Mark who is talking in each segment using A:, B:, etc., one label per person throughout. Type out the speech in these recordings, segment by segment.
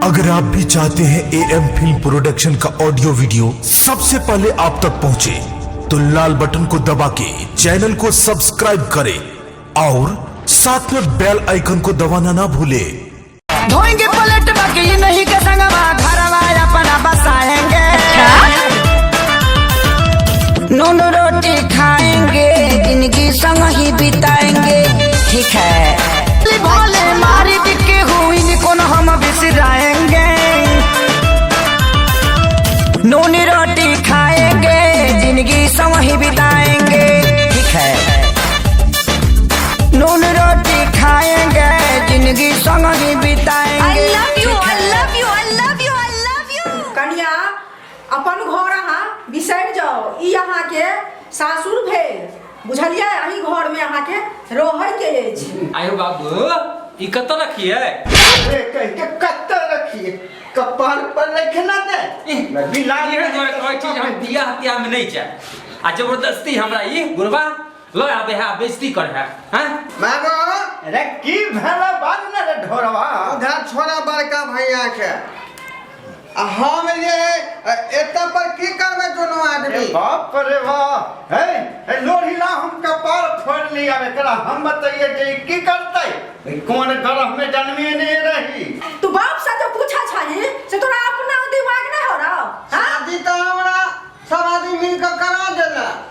A: अगर आप भी चाहते हैं ए एम फिल्म प्रोडक्शन का ऑडियो वीडियो सबसे पहले आप तक पहुंचे, तो लाल बटन को दबा के चैनल को सब्सक्राइब करें और साथ में बेल आइकन को दबाना ना भूलें।
B: धोएंगे पलट बाकी नहीं के संगवा घरवा अपना बसाएंगे। नून रोटी खाएंगे, जिंदगी संग ही बिताएंगे। ठीक है, भोले मारी दिखे हुई को हम बिसराएंगे। नून रोटी खाएंगे, जिंदगी संग ही बिताएंगे। ठीक है, नून रोटी खाएंगे, जिंदगी संग ही बिताएंगे।
C: I love you, I love you, I love you, I love you.
D: कनिया, अपन घर अहाँ बिसरि जाओ। ई अहाँके सासुर भेल, बुझलियै? एहि घरमे अहाँके रहैके अछि।
E: आयो बाबू, ई कतऽ रखिए?
F: अरे कह के कत्ता रखिए, कपार पर रखना दे। बिलाल।
E: इहे दुआरे कहै छी जे हम बियाह तियाह में नहि जाय आ जबरदस्ती हमरा ई गुरबा लऽ आबै है आ बेइज्जती करै है, हैं?
F: बाबू, अरे की भेला बात न रे ढोरवा?
G: उधर छोड़ा बड़का भैया के, आ हम जे एतऽ पर की करबै दुनू आदमी?
F: अरे बाप रे बाप, हे हे लोढ़ी ला, हम कपार फोड़ लिया। एकरा हम बताइए जे ई की करतै? ई कोन ग्रह में जन्मे नहीं रही?
D: तू बाप से जो पूछा छही से तोरा अपना दिमाग नहीं हो रहा? हाँ?
G: शादी तऽ हमरा सब आदमी मिल कऽ करा देलक,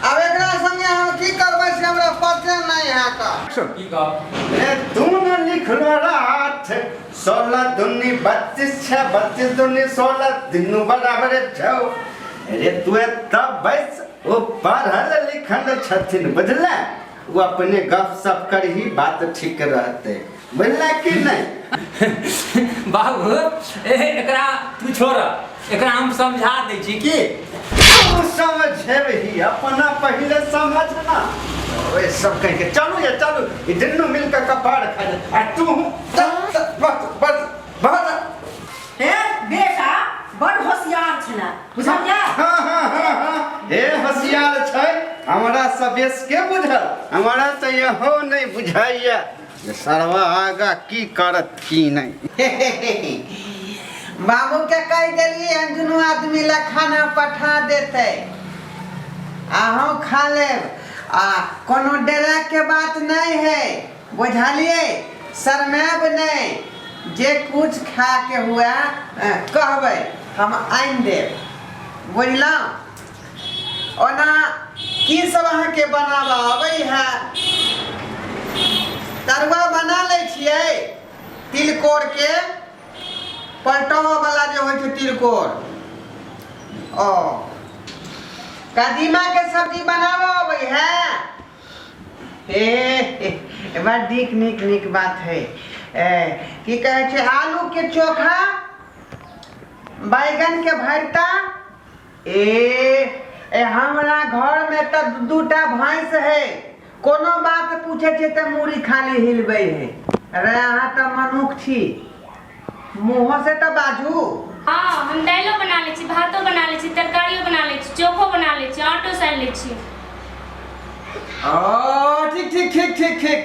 G: आब एकरा संगे हम की करबै से हमरा पते नहीं है। तऽ
E: की कहब?
F: ए तू न लिखलो रात, 16 दुनी 32 छै, 32 दुनी 16, दुनू बराबर छौ। अरे तू एतऽ बैस, ओ पढ़ल लिखल छथिन, बुझले? ओ अपने गप सप करही, बात ठीक रहतै, बुझले कि नहि?
E: बाबू, ए एकरा तू छोड़, एकरा हम समझा दै छी की।
F: तू समझेबही? अपना पहिले समझना। ओए सब कह के चलू या चलू, ई दुनू मिलके कपार खा जा आ तू बस बस बस।
D: हे बेटा, बड़ होशियार छला, बुझलियै?
F: हाँ हाँ हाँ हाँ, हे होशियार छै, हमरा सब बेस के बुझल? हमरा तऽ इहो नहि बुझाइया जे सरवा आगा की करत की नहि।
G: बाबू के कहि देलियै हन, दुनू आदमी ला खाना पठा देतै, आ हम खा लेब। आ कोनो डरा के बात नहीं है, बुझलियै? शरमायब नहीं, जे कुछ खा के हुआ कहबै, हम आनि देब, बुझलहुँ? ओना की सब अहाँके बनाबऽ अबै है? तरुआ बना लै छियै तिलकोर के, पलटबऽ वाला जे होइ छै तिलकोर? ओ कदीमा के सब्जी बनाबऽ अबै है? हे, बड़ नीक नीक नीक बात है। ए, की कहै छै, आलू के चोखा, बैगन के भरता? ए ए हमरा घर में तऽ दूटा भैंस है, कोनो बात पूछे छै तऽ मूड़ी खाली हिलबै है। अरे अहाँ तऽ मनुख छी, मुँहो से तऽ बाजू।
H: हाँ, हम दालिओ बना लै छी, भातो बना लै छी, तरकारियो बना लै छी, चोखो बना लै छी, आटो सानि लै छी।
G: ओ ठीक ठीक ठीक ठीक ठीक,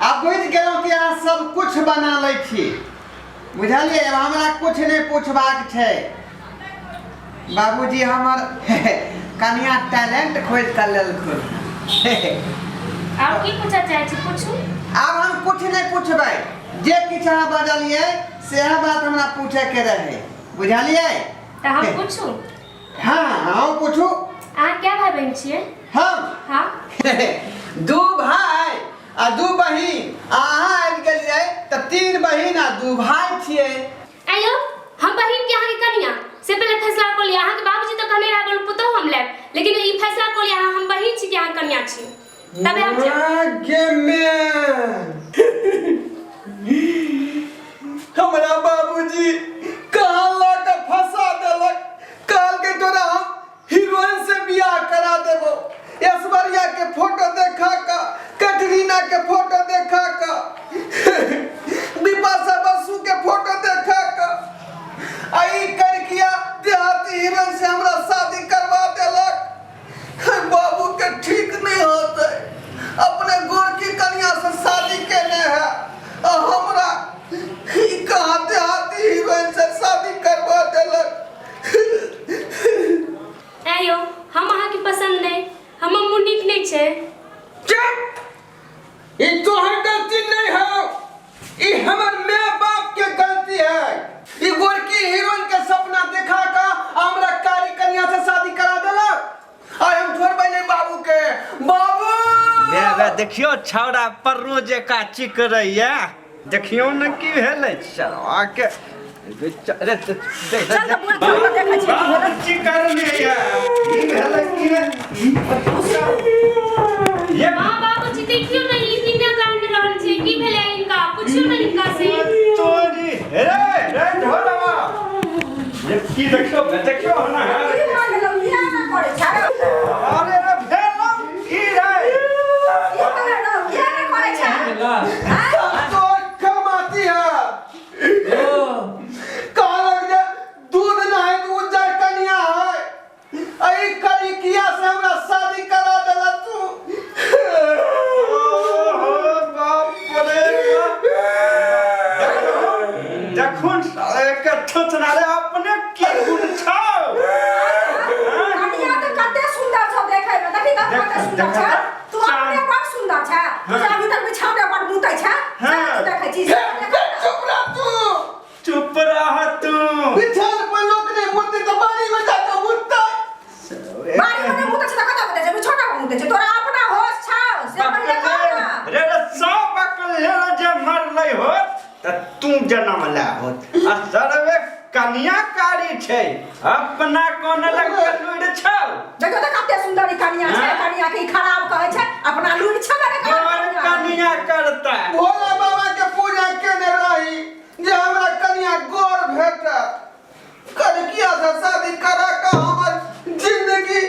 G: आब बुझि गेलहुँ कि अहाँ सब कुछ बना लै छी, बुझलियै? आब हमरा कुछ नहि पूछबाक छै बाबूजी। हमर कनिया टैलेंट खोजि कऽ लेलखुन।
H: आब की पूछऽ चाहै छी, पूछू।
G: आब हम कुछ नहि पूछबै। जे किछु अहाँ बजलियै सएह बात हमरा पूछैके रहै, बुझलियै?
H: तऽ हम पूछू?
G: हाँ हाँ, पूछू।
H: अहाँ क्या भाई बहन छियै?
G: हम?
H: हाँ।
G: दू भाई आ दू बहिन, आ अहाँ आबि गेलियै तऽ तीन बहिन आ दू भाई छियै।
H: आइयो हम बहिन के अहाँके कनिया से पहिले फैसला कऽ लिअ। अहाँके बाबूजी तऽ कहने रहे पुतोहु हम लायब, लेकिन ई फैसला कऽ लिअ, अहाँ हम बहिन छी कि अहाँ कनिया छी, तबे हम जायब।
G: गे
I: हमरा बाबूजी कहाँ ला के फंसा देलक? कहलकै तोरा हम हीरोइन से बियाह करा देबो, ऐश्वर्या के फोटो देखा का, कैटरीना के फोटो देखा का, बिपाशा बसु के फोटो देखा का, आ ई करकिया देहाती हीरोइन से हमरा शादी करवा देलक। बाबू के ठीक नहीं होते, अपने गोरकी कन्या से शादी केने है आ हमरा ई कहाँ देहाती।
F: देखियो छौड़ा पर्रो जकाँ चिकरैया देखियो ने की भेलै सरवा के अरे
D: चल तऽ बुआ चल तऽ देखै छियै की भेलै
F: चिकरने या की भेलै की ने ये
H: माँ बाबूजी देखियौ ने ई किन्ना कान रहल छै की भेलै इनका पुछियौ ने इनका से
F: तोरी रे रे ढोलवा ये की देखियो देखियो ना
D: की भऽ गेलौ किया एना करै छै
F: अरे रे भेलौ की रे
D: की भऽ गेलौ किया एना करै छै
I: तो कमाती है कहलक जे दूध नहीं तो उज्जर कनिया है अई करिकिया से हमरा शादी करा देला तू
F: ओहो बाप रे बाप देखुन एकर थोथना रे अपने की गुण छौ
D: कनिया तऽ कते सुंदर छौ देखै मे देखी तऽ कते सुंदर छै तू अपने बड़ सुंदर छै तू जे अभी तक बिछौने पर मुतै छै से तू देखै छी से देखै ना।
I: चुप रह तू
F: चुप रह तू
I: बिछान पर लोग नहीं मुतते तो बाड़ी में जाकर मुतता
D: बाड़ी में नहि मुतै छै तऽ कतऽ मुतै छै बिछौना पर मुतै छै तोरा अपना होश छौ से पहिले कह ना
F: रे रे सौ बकल लेल जे मरलै होत त तू जनम लै होत आ सरवे कनिया कारी छै अपना कोन लग लुइर छौ
D: देखियौ तऽ कते सुंदर ई कनिया छै
F: हाँ?
D: कनिया के ई खराब कहै छै अपना लुरि छबे ने
F: तोर
D: कनिया
F: कनिया करता
I: भोला बाबा के पूजा केने रही जे हमरा कनिया गोर भेटत कनकिया से शादी करा के हमर जिंदगी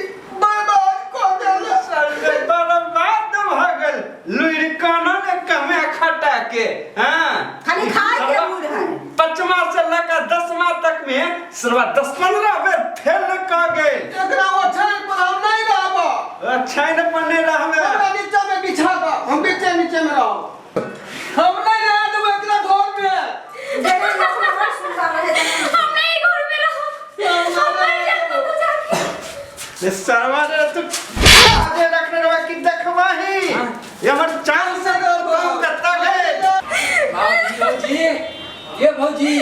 I: बर्बाद कऽ देलक
F: सरवे बर्बाद भऽ गेल लुइर कोनो ने कमे खटा के हाँ
D: खाली खाय के लुरि है
F: पचमा से लऽ 10मा तक में सरवा 10-15 बेर फेल कऽ गेल
I: एकरा ओछाइन पर हम नहीं रहब
F: ओछाइन पर नहीं रहबे
I: हमरा नीचा में बिछा दो हम बीचे नीचे में रहब हम नहीं रह देबो एकरा घर में
D: देखै में बड़ सुंदर रहै
H: हम नहीं घर में रहब हम मर जाएब कतौ जाके
F: सरवा रे तू आगे रखने रहा कि देखबाही ये हमर चांद से गाँव कत्ता गेल
E: भौजी भौजी ये भौजी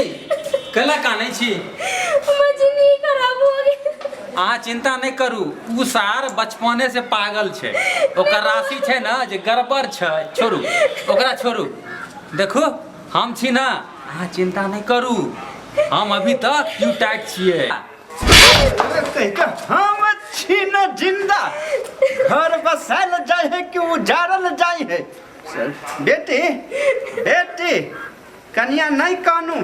E: कैला कानै छी
H: हमर जिंदगी खराब हो गेल
E: अहाँ चिंता नहि करू उ सार बचपने से पागल छै ओकर राशि छै ने जे गड़बड़ छै छोड़ू ओकरा छोड़ू देखू हम छी ने अहाँ चिंता नहि करू हम अभी तक क्यू टाइट छियै
F: कहि हम छी न जिंदा घर बसायल जाइ है कि उजाड़ल जाइ है बेटी बेटी कनिया नहीं कानू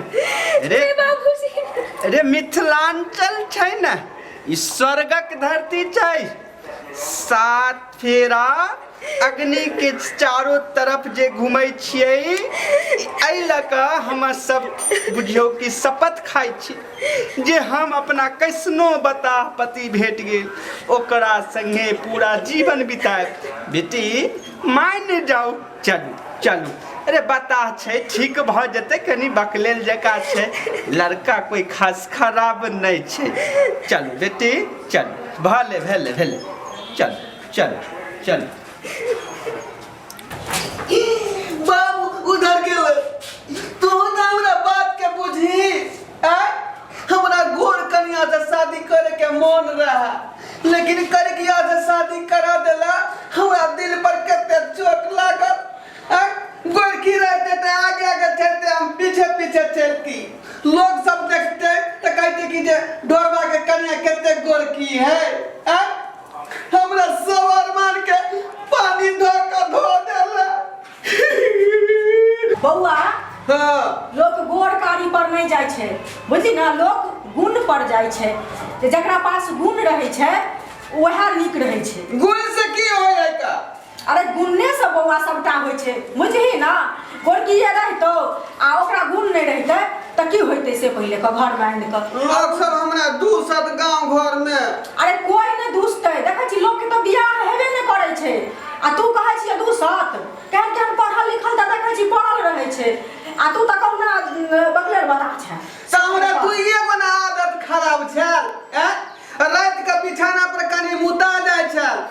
F: रे
H: बाबूजी
F: रे मिथिलांचल छै ने ई स्वर्गक धरती छै सात फेरा अग्नि के चारो तरफ जे घूमै छियै एहि लऽ कऽ हमर सब बुझियौ कि शपथ खाइ छी जे हम अपना कैसनो बताह पति भेट गेल ओकरा संगे पूरा जीवन बितायब बेटी मानि जाउ चलू चलू अरे बताह छै ठीक भऽ जेतै कनि बकलेल जकाँ छै लड़का कोइ खास खराब नहि छै चलू बेटी चलू भले भेले भेले चलू चलू चलू
I: बाबू उधर गेल तू तऽ हमरा बात के बुझी आय हमरा गोर कनिया से शादी करे के मन रहा लेकिन करिकिया से शादी करा देला हमरा दिल पर कते चोट लागल आय गोरकी रहते तऽ आगे आगे चलते हम पीछे पीछे चलती लोग सब देखते तऽ कहते कि जे ढोरबा के कनिया कते गोरकी है आय हमरा सब अरमान के पानी धो के धो देला
D: बौआ
I: हाँ
D: लोक गोर कारी पर नहि जाइ छै बुझली ने लोक गुण पर जाइ छै जे जकरा पास गुण रहै छै उएह नीक रहै छै
I: गुण से की होइ है का
D: अरे गुणेसँ बौआ सभटा होइ छै बुझही ने गोरकिए रहितौ आ ओकरा गुण नहि रहितै तऽ की होइतै से पहिले कह घरमे आनि कऽ
I: लोग सब हमरा दूसत गांव घर में
D: अरे कोई नहि दूसतै देखै छी लोकके तऽ बियाह हेबे नहि करै छै आ तू कहै छियै दूसत केहन केहन पढ़ल लिखल तऽ देखै छी पढ़ल रहै छै आ तू तऽ कहुना बकलेर बता छै
I: तऽ हमरा दुइए गो ने आदत खराब छल ऐं राति के बिछाना पर कनि मुता जाइ छल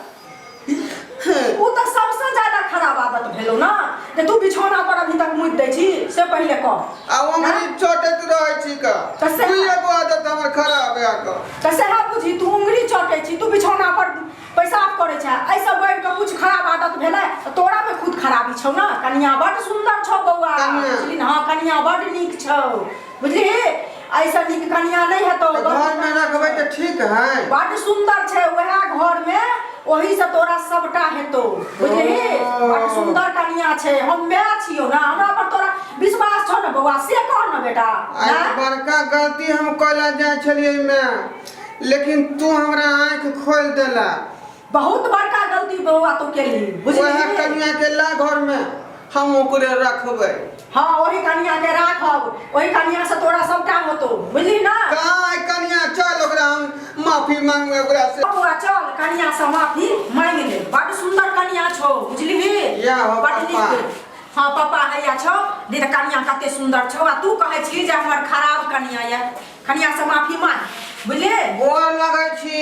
D: ओ तऽ सबसे ज्यादा खराब आदत भेलौ ना जे तू बिछौना पर अभी तक मुति दै छी से पहिले कह
I: आ उंगली चटैत रहै छी का
D: तऽ सएह-
I: दुइए गो आदत हमर खराब है का
D: तऽ सएह बुझी तू उंगली चटै छी तू बिछौना पर पैसा करै छै एहिसँ बढ़ि कऽ कुछ खराब आदत भेलै तऽ तोरा मे खुद खराबी छौ ने। कनिया बड्ड सुन्दर छौ बौआ,
G: कनिया।
D: बुझली ने? हाँ, कनिया बड्ड नीक छौ, बुझली? एहिसँ नीक कनिया नहि हेतौ।
G: तऽ घर में रखबै तऽ ठीक है।
D: बड्ड सुन्दर छै, वएह घर मे ओही से तोरा सबटा हेतौ, बुझली? बड्ड सुन्दर कनिया छै। हम माय छियौ ने, हमरा पर तोरा विश्वास छौ ने बौआ? से कह ने बेटा।
G: आइ
D: आँय?
G: बड़का गलती हम कैला जाइ छलियै माय, लेकिन तू हमरा आँखि खोलि देला।
D: बहुत बड़का गलती बौआ तू केली,
G: वएह
D: बुझली?
G: कनिया के ला घर में, हम ओकरे रखबै।
D: हाँ, ओही कनिया के राखब, ओही कनिया से तोरा सबटा होतो, बुझली ना?
G: कहाँ है कनिया? चल, ओकरा हम माफी मांगबै ओकरा से।
D: बौआ चल, कनिया से माफी मांगि ले। बड सुंदर कनिया छौ, बुझली?
G: या हो
D: बड
G: पापा।
D: नीक। हाँ पापा, हैया छौ दीदी, कनिया कते सुंदर छौ आ तू कहै छी जे हमर खराब कनिया ये। कनिया से माफी मांग, बुझली?
G: गोर लगै छी।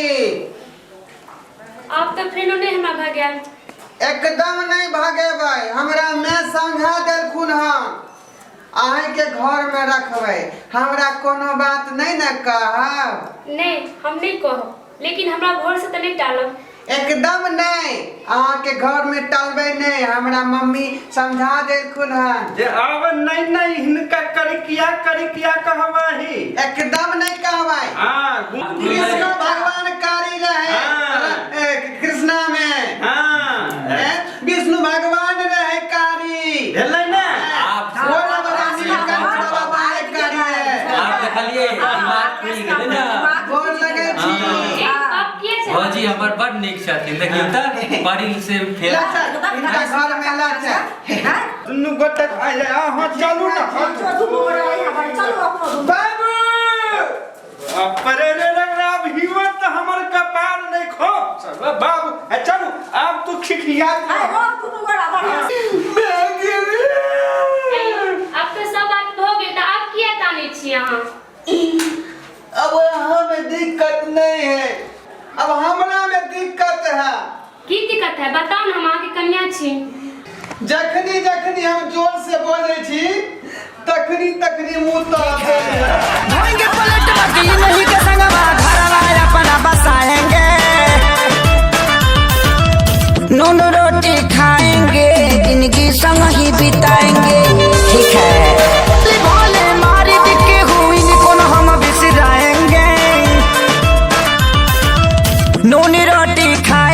H: आब तऽ फेनो नहि हमरा भऽ गेल।
G: एकदम नहीं भगेबै, हमरा मैं समझा देलखुन हन, अहींके घर में रखबै, हमरा कोनो बात नहीं ने कहब।
H: नहि, हम नहि कहब, लेकिन हमरा भोर से तऽ नहि टालब।
G: एकदम नहीं, अहाँके घर में टलबै नहीं, हमरा मम्मी समझा देलखुन हन।
F: जे आब नहीं नहीं हिनका करिकिया करिकिया कहबाही।
G: एकदम नहीं कहबै।
F: हाँ।
G: कृष्ण भगवान कारी रहे।
F: हाँ।
G: कृष्णा में
F: हाँ।
G: विष्णु भगवान रहे कारी।
F: भेलै ने?
E: आप
G: भोला बाबा नीलकंठ बाबा बाले कारी है।
E: आप देखलिए, दिमाग खुलि गेलै ने?
G: गोर लगै छी।
H: ए, बाप किया छै?
E: भौजी हमर बड नीक छथिन, देखियौ तऽ पढ़ी से फेर
G: ला चल, हिनका घर में ला चल।
D: हैं?
F: दुनू गोटे आइ अहाँ चलू ने।
D: चलो, दुनू गोरा यहाँ पर चलू अपनो दुनू।
F: बाबू अरे रे रे, आब हिम्मत हमर कपार नहीं खो बाबू। ए, चलू आब तू खिखिया।
D: आइ रोक दुनू गोरा बढ़िया से।
H: ए, आब तऽ सब बात भऽ गेल, तऽ आब किया कानै छी अहाँ?
G: अब हमें दिक्कत नहीं है, अब हमरा में दिक्कत है।
H: की दिक्कत है, बताउ ने, हम अहाँके कनिया छी।
G: जखनी जखनी हम जोर से बोले छी तखनी तखनी मुंह तरफ
B: धोएंगे पलट बाकी नहीं के संगवा, घरवा अपना बसाएंगे, नून रोटी खाएंगे, जिंदगी संग ही बिताएंगे, ठीक है? भोले मारी के हुई कौन हम बिसराएंगे, नून रोटी खा